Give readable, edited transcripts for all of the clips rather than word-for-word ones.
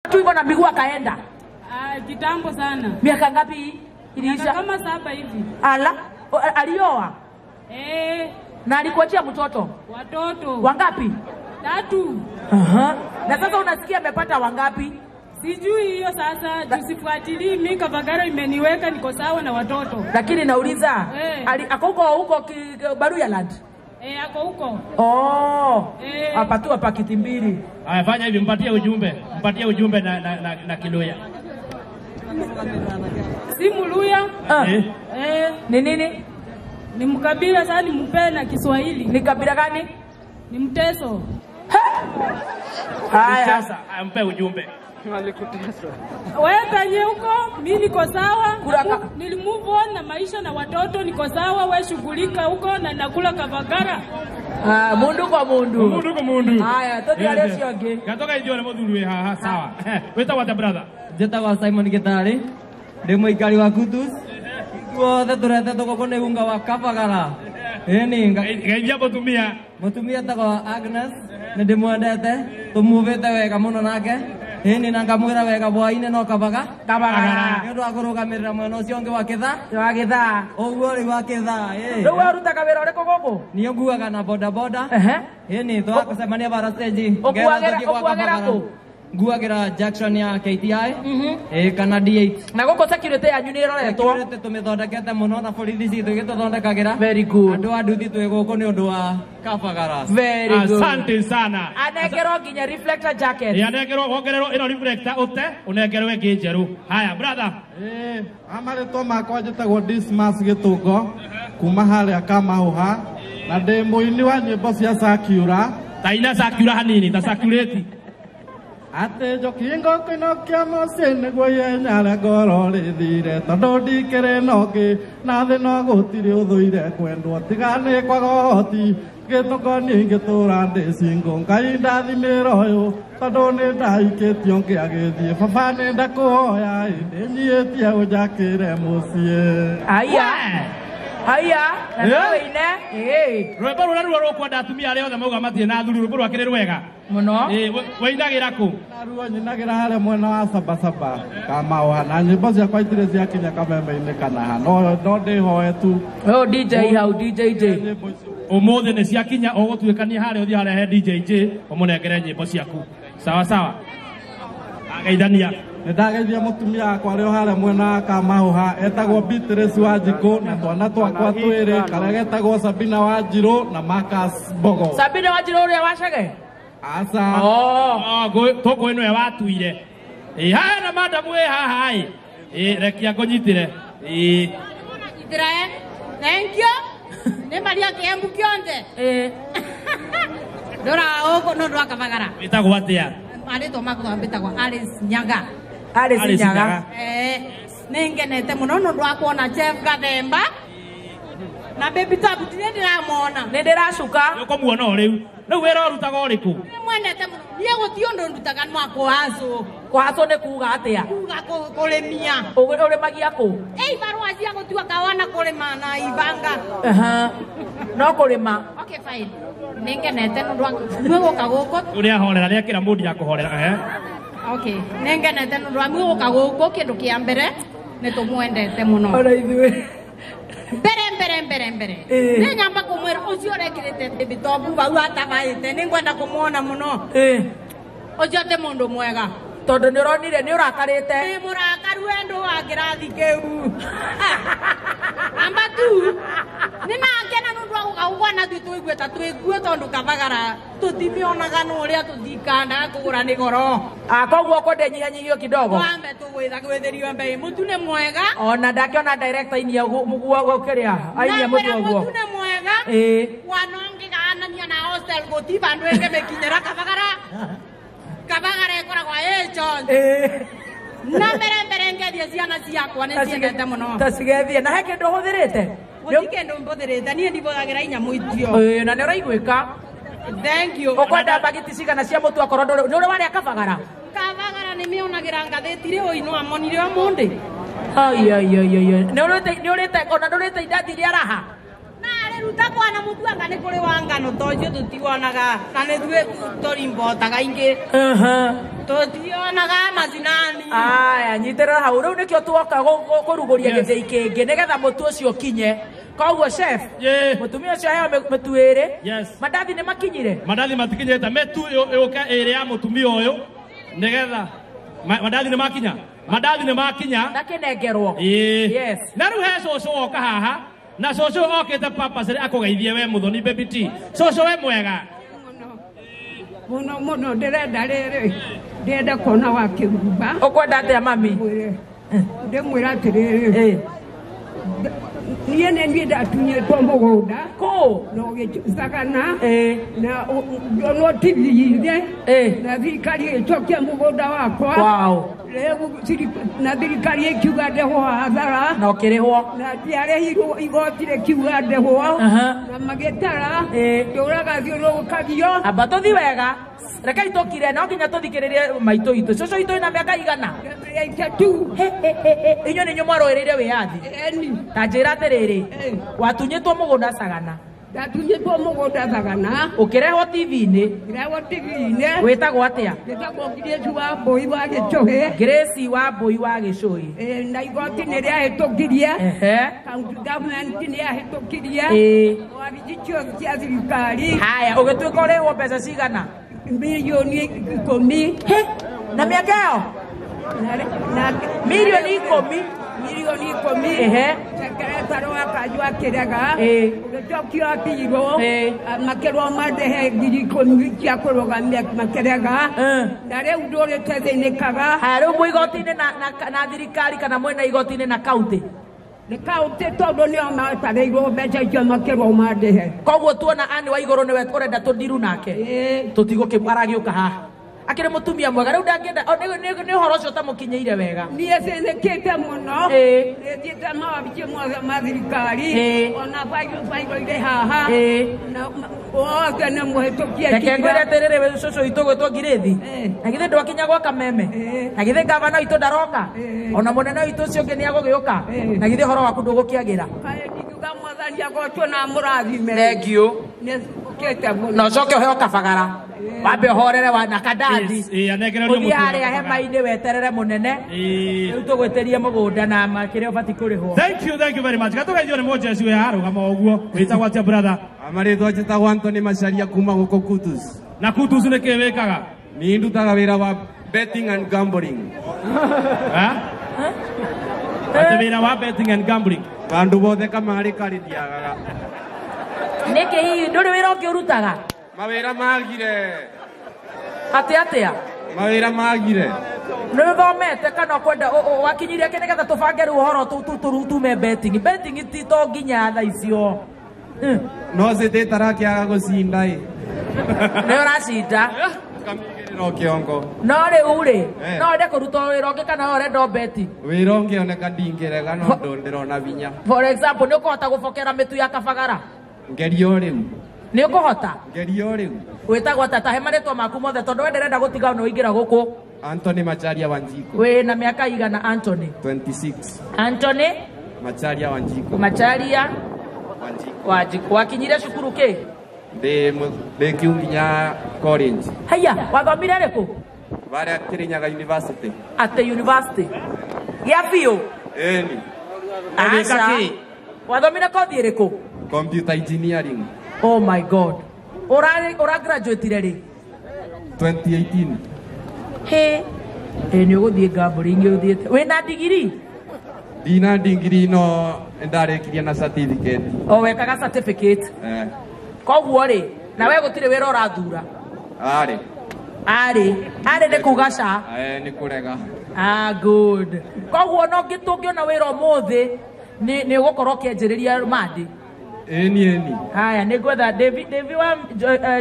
Tu hivyo na miguu akaenda. Ah, kitambo sana. Miaka ngapi iliisha? Kama 7 hivi. Ala, alioa? Eh. Na alikuachia mtoto? Watoto. Wangapi? 3. Aha. Na sasa unasikia amepata wangapi? Sijui hiyo sasa, tusifuatilie. Mimi Kavagara imeniweka niko sawa na watoto. Lakini nauliza, ako huko huko Baruya Land? Eh, ako huko. Oh. Hapa tu pakiti 2. Haya, fanya hivi, mpatie ujumbe. Mpatie ujumbe na Kiluya. Si Mluya. Eh. Ni nini? Ni mkabila sasa, ni mpe na Kiswahili. Ni kabila gani? Ni Mteso. Haya sasa, mpe ujumbe. Wewe penye huko, mimi niko sawa. Nilimove on na maisha na watoto, niko sawa. Wewe shughulika huko na nakula Kavagara. Ah, mundu kwa mundu. Mundu kwa mundu. Haya, todi alesio ngi. Gatoka idio na muthuri we haha, sawa. Wetagwo atĩa brother? Njĩtagwo Simon Gitari. Ndĩ mũikari wa Kutus. Ithuothe tũretetwo gũkũ nĩ unga wa Kavagara. Ĩni geithia mũtumia. Mũtumia etagwo Agnes, nĩ ndĩmwendete, tũmuvĩte wega mũno nake. Ĩni na ngamwĩra wega hwaĩ-inĩ no Kavaga. Kavagara. Nĩ ũndũ wa kũrũgamĩrĩra mwena ũcio ũngĩ wa kĩthaa. Wa gĩthaa. Ũguo rĩu wa kĩthaa, ĩ. Rĩu we ũrutaga wĩra ũrĩkũ gũkũ? Niĩ nguaga na boda boda. Ĩni twakũcemania bara stage. Ũkuagĩra kũ? Nguagĩra junction ya KTI. Ĩ kana D8. Na gũkũ security yanyu nĩ ĩroretwo? Security tũmĩthondekete mũno na borithi citũ igĩtũthondekagĩra. Very good. Andũ a nduthi twĩ gũkũ nĩ ũndũ wa Kavagara. Very good. Asante sana. Anengerwo nginya reflector jacket. Ĩ, anengerwo wongererwo ĩno reflector ũte, ũnengerwo ĩngĩ njerũ. Haya brother. Ĩ, amarĩtwa makwa njĩtagwo Dismas Gĩtũngo kuma harĩa Kamahũha na ndĩ mũini wa nyĩmbo cia Sakiura. Ta ina Sakiura hanini, ta sakureti. Atĩ njoki ngũkũinũkia mũciĩ nĩguo ihenya rĩa ngoro rĩthire tondũ ndikĩrĩ na ũngĩ na thĩ no gũtirĩ ũthũire kwendwo tiga nĩ kwaga ũhoti gĩtũko niĩ ingĩtũra ndĩ single Ngai ndathimĩra ũyũ tondũ nĩ ndaikĩtio ngĩagĩthiĩ baba nĩ ndakũhoya ĩndĩ nyiĩtie ũnjakĩre mũciĩ. Aya. Aya, na no wĩine. Ĩ. Rwĩmbo rũrĩa ruo rũkwenda atumia arĩa othe mauga matirĩ na athuri, rwĩmbo rwake nĩ rwega. Mũno. Ĩ, wĩinagĩra kũ? Naruo nyinagĩra harĩa mwena wa Sabasaba Kamahũha na nyĩmbo ciakwa itirĩ ciakinya kameme-inĩ kana ha, no ndĩhoe tu. Oh, DJ hau, DJ J. Ũmũthĩ nĩ ciakinya, ũgũtuĩkania harĩa ũthiĩ harĩa he DJ J, ũmũnengere nyĩmbo ciaku. Sawa sawa. Ageithania. Nĩ ndageithia mũtumia wakwa arĩ o harĩa mwena wa Kamahũha etagwo Beatrice Wanjikũ na twana twakwa twĩrĩ karĩa getagwo Sabina Wanjirũ na Marcus Mbogo. Sabina Wanjirũ ũrĩa wacege? Aca. Oh, tũkũĩ nĩwe watuire. Ĩ, haha na madam wĩ haha ĩ. Ĩ, rekia ngũnyitĩre. Ĩ. Nyitĩra ĩ. Thank you. Nĩ Maria Kĩembu kĩonthe. Ĩ. Ndora gũkũ nĩ ũndũ wa Kavagara. Wĩtagwo atĩa? Marĩtwa makwa mbĩtagwo Alice Nyaga. Alice Nyaga. Nĩ ngenete mũno nĩ ũndũ wa kuona Jeff Gathemba na Baby Top ndirĩ ndĩramona. Nĩ ndĩracuka. Nĩ ũkũmuona o rĩu. Rĩu wĩra ũrutaga ũrĩkũ? Nĩ mwendete mũno. Niĩ gũtirĩ ũndũ ndutaga no kũhacũ. Kũhacũ nĩ kuga atĩa? Kuga kũrĩmia. Ũrĩmagia kũ? Ĩ, ibarũa cia gũtua kawa na kũrĩma na ibanga. Aha. No kũrĩma. Okay, fine. Nĩ ngenete nĩ ũndũ wa mwĩ gũka gũkũ. Rĩu nĩ ahorera, nĩ ekĩra mũndi ya kũhorera. Okay, nĩ ngenete nĩ ũndũ wa mwĩ gũka gũkũ kĩndũ kĩa mbere nĩ tũmwendete mũno. Ona ithuĩ. Mbere mbere mbere mbere. Nĩ nyamba kũmwĩra ũcio ũrekĩrĩte Baby Top hau atabaĩte nĩ ngwenda kũmuona mũno. Ũcio ti mũndũ mwega. Tondũ nĩ ũronire nĩ ũrakarĩte. Nĩ mũrakaru we ndũ wa kĩrathi kĩu. Namba 2, nĩ nangena nĩ ũndũ wa gũka gũkũ na ithuĩ tũigue ta twĩkuo tondũ Kavagara tũtimĩonaga nĩ ũrĩa tũtikandaga kũgũra nĩ goro. Ah, koguo ũkwenda ĩnyihanyihio kidogo? Twambe tũgwĩthagwĩthĩrio mbei. Mũtu nĩ mwega. Ona ndakĩona director inia mũguo gũkĩrĩa. Ainia mũtu Nakwĩra ũguo. mũtu nĩ mwega. Ĩ. Wana ngĩganania na hostel gũti bandũ ĩngĩmĩkinyĩra Kavagara. Kavagara ĩkoragwo ĩ chonjo. Ĩ. Na mbere mbere ngethie ciana ciakwa nĩ ciendete mũno. Ta cigethie. Na he kĩndũ ũhũthĩrĩte? Gũtirĩ kĩndũ mbũthĩrĩte, niĩ ndibũthagĩra inyamũ icio. Ĩ, na nĩ ũraiguĩka. Thank you. Ũkwenda mbagiti cigana cia mũtu akorwo ndũrĩ, nĩ ũrĩ warĩa Kavagara? Kavagara nĩ mĩonagĩra ngathĩti rĩ ũinũ amonire ũmũndĩ. Ai, ai, ai, ai, ai. Nĩ ũrĩte, nĩ ũrĩte, ona ndũrĩte indathi rĩa raha? Na rĩruta kwana mũtu anga nĩ kũrĩ wa ngano to ũcio tũtiwonaga na nĩ ithuĩ tũrimbotaga ingĩ. Tũtionaga macinani. Aya, nyitĩrĩra hau rĩu nĩkĩo tuoka kũrugũria gĩthĩi kĩngĩ nĩgetha mũtu ũcio ũkinye. Koguo chef, mũtumia ũcio aheo mĩtu ĩrĩ. Mandathi nĩ makinyire? Mandathi matikinyĩte, mĩtu yũke ĩrĩ ya mũtumia ũyũ nĩgetha mandathi nĩ makinya. Mandathi nĩ makinya. Ndakĩnengerwo. Yes. Na rĩu he cũcũ woka haha na cũcũ okĩte purposely akũgeithie we Muthoni Baby T. Cũcũ we mwega. Mũno mũno ndĩrenda rĩrĩ ndĩrenda kuona wa kĩrumba. Ũkwenda atĩa mami? Ndĩmwĩra atĩrĩrĩ, niĩ nĩ niĩ ndatunyĩtwo mũgũnda kũ na ũgĩcagana na no tithire na thirikari ĩgĩcokia mũgũnda wakwa. Wow. Rĩu na thirikari ĩkiuga ndĩhwo hathara na ũkĩrĩhwo na ndiarĩhirwo igoti rĩkiuga ndĩhwo na magĩtara ndũraga thiũrũrũkagio. Amba tũthi wega, rekei tũkire no nginya tũthikĩrĩrie maitũ itũ. Cũcũ itũ ĩna mĩaka igana? 82. Inyuĩ nĩ inyuĩ mwarũĩrĩire wĩyathi? Ta njĩra atĩrĩrĩ, watunyĩtwo mũgũnda Sagana? Ndatunyĩtwo mũgũnda Sagana. Ũkĩrehwo TV-inĩ? Ngĩrehwo TV-inĩ. Wĩtagwo atĩa? Wĩtagwo Grace wa Mbũi wa Gĩcũhĩ. Grace wa Mbũi wa Gĩcũhĩ. Na igoti nĩ rĩahĩtũkirie. County government nĩ yahĩtũkirie. Wabici ciothe cia thirikari. Haya, ũgĩtuĩka ũrĩhwo mbeca cigana? Milioni 10. Na mĩaka ĩyo? Milioni 10. Milioni 10. Secretary wa kanjũ akĩrega, ũgĩcokio apirwo, makĩrwo mandehe 10,000 cia kũrũgamia makĩrega, na rĩu ndũrĩte thĩnĩkaga. Haya, rĩu mwĩ igoti-inĩ na thirikari kana mwĩna igoti-inĩ na kaunti? Nĩ kaunti tondũ nĩo matarĩirwo mbeca icio makĩrwo mandehe. Koguo tuona Anne wa igũrũ nĩwe ũrenda tũndiru nake, tũtigũkĩ aragĩũka haha. Akĩrĩ mũtumia mwega rĩu ndangĩenda nĩ ũhoro ũcio ũtamũkinyĩire wega. Niĩ thĩnĩkĩte mũno, nĩthiĩte mawabici mothe ma thirikari, ona bairo irĩ haha, na othe nĩ mũhĩtũkie. Reke ngwĩre atĩrĩrĩ, cũcũ witũ gwĩtwo Ngirĩthi, na githĩ ndwakinya gwa Kameme, na githĩ gavana witũ ndaroka, ona mũnene witũ ũcio ũngĩ nĩegũgĩũka, na githĩ ũhoro waku ndũgũkĩagĩra. Kaĩ ndingiuga Mwathani agocwo na amũrathime. Thank you. Nĩũkĩte mũno. Na ũcoke ũheo kabagara wambe ũhorere wa na kandathi ũthiĩ harĩa hema-inĩ weterere mũnene rĩu tũgwĩtĩrie mũgũnda na kĩrĩa ũbatiĩ kũrĩhwo. Thank you, thank you very much. Gatũgeithio nĩ mũjeci wĩ harũgama ũguo. Wĩtagwo atĩa brother? Marĩtwa njĩtagwo Anthony Macharia kuma gũkũ Kutus. Na Kutus nĩ kĩ wĩkaga? Niĩ ndutaga wĩra wa betting and gambling. Atĩ wĩra wa betting and gambling? Bandũ bothe kamarĩ karĩ ndiagaga. Nĩkĩ hihi ndũrĩ wĩra ũngĩ ũrutaga? Mawĩra magire. Atĩ atĩa? Mawĩra magire. Nĩ ũthomete kana ũkwenda wakinyirie kĩ nĩgetha tũbange rĩu ũhoro tume betting. Betting ti to nginya thaa icio. No cĩtĩ tarakĩaga gũcinda ĩ. Nĩ ũracinda. Kamigĩrĩra kĩongo. No rĩu rĩ, no wende kũruta wĩra ũngĩ kana ũrenda o betting? Wĩra ũngĩoneka ndingĩrega no ndĩrona binya. For example, nĩ ũkũhota gũbokera mĩtu ya kabagara? Ngerio rĩu. Nĩ ũkũhota? Ngerio rĩu. Wĩtagwo atĩa? Ta he marĩtwa maku mothe tondũ we ndĩrenda gũtiga nĩ ũingĩra gũkũ. Anthony Macharia Wanjiko. Wĩna mĩaka igana Anthony? 26. Anthony Macharia Wanjiko. Macharia Wanjiko. Wanjiko. Wakinyire cukuru kĩ? Ndĩ kiu nginya college. Haya, wathomire rĩkũ? Varia Kirinyaga University. Atĩ university. Gĩa biũ? Ĩni. Aca. Wathomire kothi ĩrĩkũ? Computer engineering. Oh my God. Ura graduate rĩ? 2018. He. Ĩ nĩ ũgũthiĩ gambling ũthiĩte. Wĩna ndigiri? Ndina ndigiri no ndarĩkirie na certificate. O wekaga certificate. Koguo rĩ, na we gũtirĩ wĩra ũrathura? Arĩ. Arĩ. Arĩ nĩ kuga ca? Nĩ kũrega. Ah, good. Koguo no tũngĩona wĩra ũmũthĩ nĩ ũgũkorwo ũkĩanjĩrĩria mandi? Ĩni ĩni. Haya, nĩ ngwetha David wa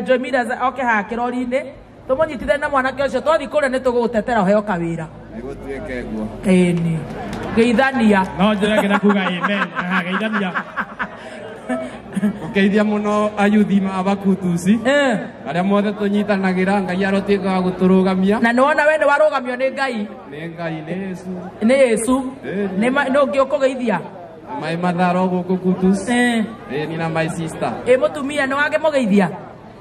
Joy Miras oke haha kĩrori-inĩ tũmũnyitithanie na mwanake ũcio twathiĩ kũrĩa nĩ tũgũgũtetera ũheo kawĩra. Nĩgũtuĩke guo. Ĩni. Geithania. No njĩra ĩngĩ na kuga amen. Aha, geithania. Gũkeithia mũno ayuthi a Bakutusi arĩa mothe tũnyitanagĩra Ngai arotuĩka wa gũtũrũgamia. Na nĩwona we nĩ warũgamio nĩ Ngai. Nĩ Ngai, nĩ Yesu. Nĩ Yesu. Nĩ ũngĩ ũkũgeithia? My mother gũkũ Kutus. Ĩni na my sister. Ĩ mũtumia nĩ wangĩmũgeithia?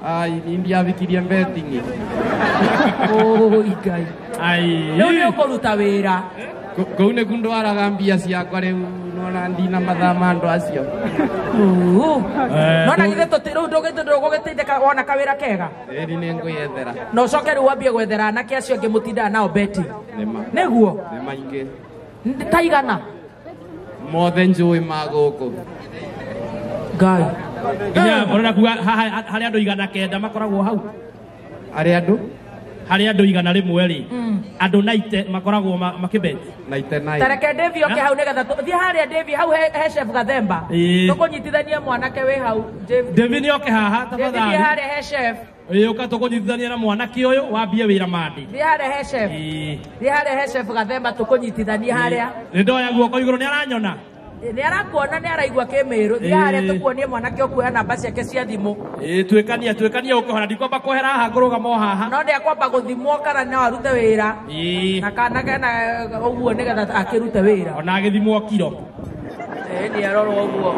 Ai ndiavikirie betting. Oh igai. Ai. Rĩu nĩ ũkũruta wĩra. Kũu nĩ kundwaraga mbia ciakwa rĩu nona ndina mathaa ma andũ acio. Nona githĩ rĩu ndũgũgĩtindĩka wona kawĩra kega? Ĩni nĩ ngwĩyethera. Na ũcoke rĩu wambie gwethera anake acio angĩ mũtindaga nao betting. Nĩguo? Nĩ maingĩ. Ta igana? Mothe njũĩ ma gũkũ. Ngai. Nginya ũrenda kuga harĩ andũ 900 makoragwo hau? Harĩ andũ? Harĩ andũ 100 rĩ, andũ 90 makoragwo makĩbet. 99. Tareke Davy oke hau nĩgetha thiĩ harĩa Davy hau he chef Gathemba. Tũkũnyitithania mwanake wĩ hau. Davy nĩ oke haha tafadhali. Thiĩ harĩa he chef. Ĩĩ ũka tũkũnyitithania na mwanake ũyũ wambie wĩra mandi. Thiĩ harĩa he chef. Thiĩ harĩa he chef Gathemba tũkũnyitithania harĩa. Nĩ ndoya guoko igũrũ nĩ aranyona. Nĩ arakuona nĩ araigua kĩmĩrũ. Thiĩ harĩa tũkuonie mwanake ũkuoya namba ciake cia thimũ. Ĩĩ tuĩkania tuĩkania ũkĩhona ndikwamba kwehera haha ngũrũgama o haha. No ndĩakwamba gũthimwo kana no arute wĩra. Na kana kena ũguo nĩgetha akĩrute wĩra. Ona agĩthimwo kiro. Ĩĩ nĩ arorwo ũguo.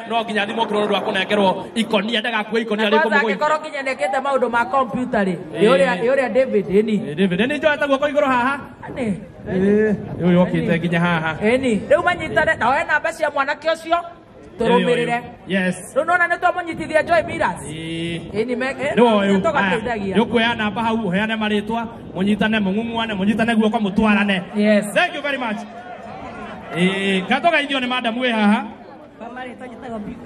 No nginya athimwo kiro ũndũ wa kũnengerwo ikonia ndagakue ikonia rĩkũ mũgũi. Angĩkorwo nginya nĩekĩte maũndũ ma kompiuta rĩ. Ĩ ũrĩa David ĩni. David nĩ njoete guoko igũrũ haha. Nĩ. Ũyũ okĩte nginya haha. Ĩni rĩu manyitane na oe namba cia mwanake ũcio tũrũmĩrĩre. Yes. Rĩu nona nĩ twamũnyitithia Joy Miras. Ĩni tũgateithagia. Nĩ ũkuoya namba hau ũheane marĩtwa mũnyitane mũng'ung'uane mũnyitane guoko mũtwarane. Yes. Thank you very much. Katũgeithio nĩ madam wĩ haha.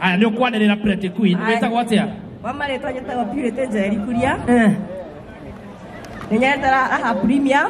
Aya nĩ ũkwanĩrĩra Pretty Queen. Wĩtagwo atĩa? Wa marĩtwa njĩtagwo Purity Njeri Kuria. Nĩ nyendete Raha Premier.